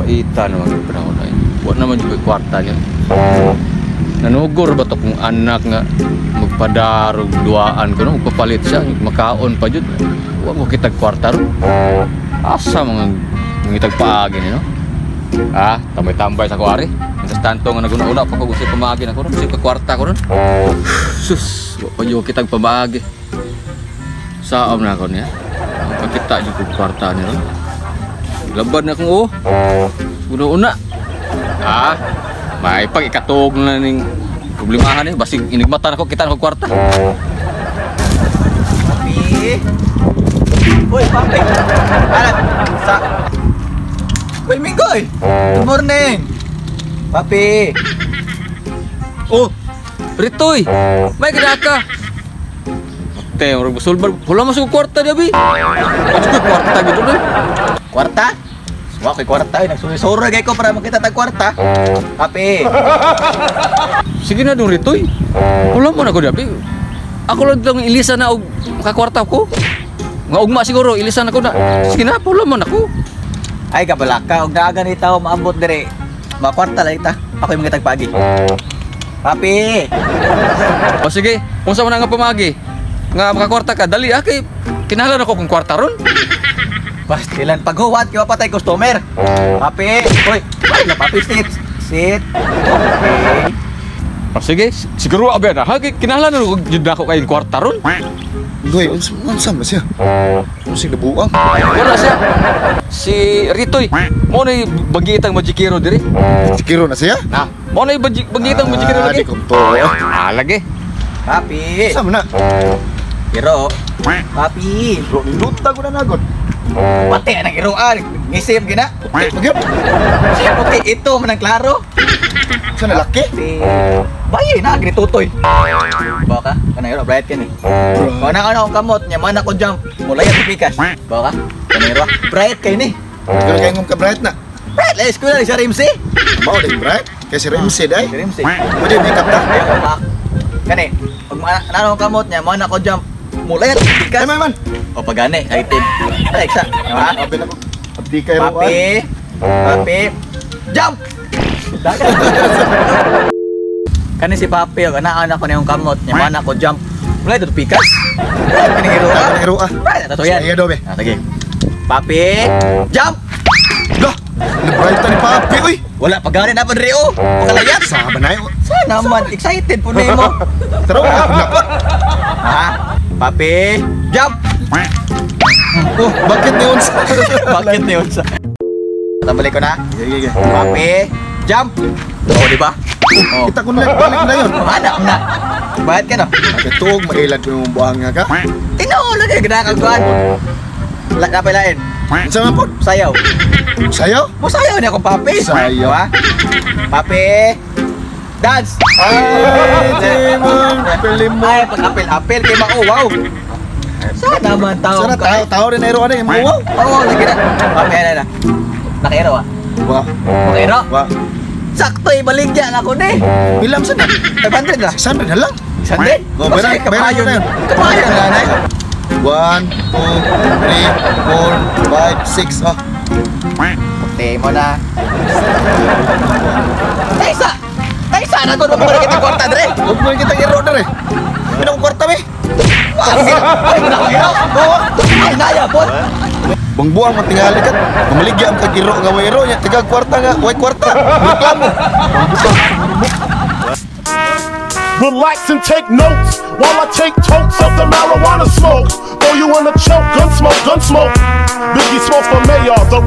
Paita naman yung panahon na yun. Wa naman yung kwarta niya. Nanugor ba to kung anak nga magpadarog duaan ko no, magpapalit siya, makaon pa jud. Wa ko kitag kwarta ron. Asa mga mangitag paagi ni no? Ah, tambay-tambay sa kuari. Mientras tanto nga naguna-una pa ko gusto pamaagi na ko ron, gusto kwarta ko ron. Sus, wa pa jud kitag pamaagi. Saom na ako niya. Pagkita jud ko kwarta niya ron. Laban na akong oh. Una-una. Ah, may pag ikatog na ning problemahan ni basig inigmata nako kita ko kwarta. Papi! Uy, papi! Anak, sa... Uy, Minggoy! Good morning! Papi! Oh, Ritoy. May gidaka. Te, murag busulbar. Wala mas kwarta diya bi. Wala ko kwarta gid ron. Kwarta? Wa ko'y kwarta. Ay, nagsurisura gay ko para makita tag kwarta. Papi! Sige na dong Ritoy. Wala mo na ko diya bi. Ako lang dong ilisa na og makakwarta ko. Nga ugma siguro ilisa na ko na. Sige na, wala man ako. Ay, kabalaka. Og naa gani tao maabot dire. Makwarta lang ita. Ako yung mga tagpagi. Papi! O sige, unsa man nga pamagi? Nga makakwarta ka, dali ah kay kinahanglan ako kung kwarta ron. Pastilan paghuwat kay patay customer. Papi! Uy, ay na papi sit. Sit. Okay. O sige, siguro abi na ha kay kinahanglan na jud ako kay kwarta ron. Goy, unsa unsa man siya? Unsa nabuang? Wala siya. Si Ritoy, mo na bagitang majikero diri. Sikiro na siya? Na, mo na bagitang majikero Ah, lagi. di kong to. Ah, lagi. Papi! Unsa man na? Pero, papi! Bro, niluta ko na nagod. Pati ang iruan. Ngisip gina. Magyap. Siya puti ito man ang klaro. Sa nalaki? Si Bayi na agri tutoy. Baka kana iro bright kini. Kana kana akong kamot nya man ako jump. Mulay at pikas. Baka kana iro bright kay ni. Pero kay ngom ka bright na. Bright la eskwela si Rimsey. Mao din bright. Kay si Ramsey day. Si Rimsey. Pwede makeup ta. Ayo pa. Kani pag mana akong kamot nya man ako jump. Mulay at pikas. Ay man man. O pagani item. Ay sa. Ha? Abi na ko. Abdi kay roan. Papi. Papi. Jump. Kani si Papi, kana anak ko na yung kamot niya, man ako jump. Wala ito pikas. Kani hero ka. Kani hero ah. Right, ato yan. Sige, dobe. Ah, sige. Papi, jump. Lah, na-bright ni Papi uy. Wala pagani na pa diri oh. Pakalayat. Sama na yun. Sana man excited po nimo. Tara, ako na pa. Ha? Papi, jump. Oh, bakit ni unsa? Bakit ni unsa? Tabalik ko na. Sige, sige. Papi, jump. Oh, di ba? Oh. Kita ko na, balik na yun. Ana, na. Bayad ka no? Katuog, mailad ko yung buhang nga ka. Tinuod lagi ginakaguan. La napay lain. Unsa man pod? Sayaw. Sayaw? Musayaw niya akong papi. Sayaw. Ha? Papi. Dance. Ay, Timon, pili mo. Ay, pag apel-apel kay mao, wow. Sana man tao. Sana tao, tao rin na ano, yung wow. Oo, lagi na. Papi, ano na. Nakairo ah. Wa, Nakairo. wa. Sakto ibaligya na ako ni. Bilam sa na? 500 na. 600 na lang. 600? Oh, bayaran- bayaran ko na yun. Kapayon na na. 1, 2, 3, 4, 5, 6. Oh, Puti mo na. Taysa! Taysa na ko mo kita kwarta dre. huwag mo rin kitang iro na rin. Pinang kwarta be. Ay, nakairo. Oo. Ay, naya po. Bangbuang mo tingali ka. Mamaligya ang kag-iro nga way iro niya. Tiga kwarta nga, way kwarta. Reklamo. Relax and take notes while I take tokes of the marijuana smoke. Throw you in a choke, gun smoke, gun smoke. Biggie Smalls for mayor, the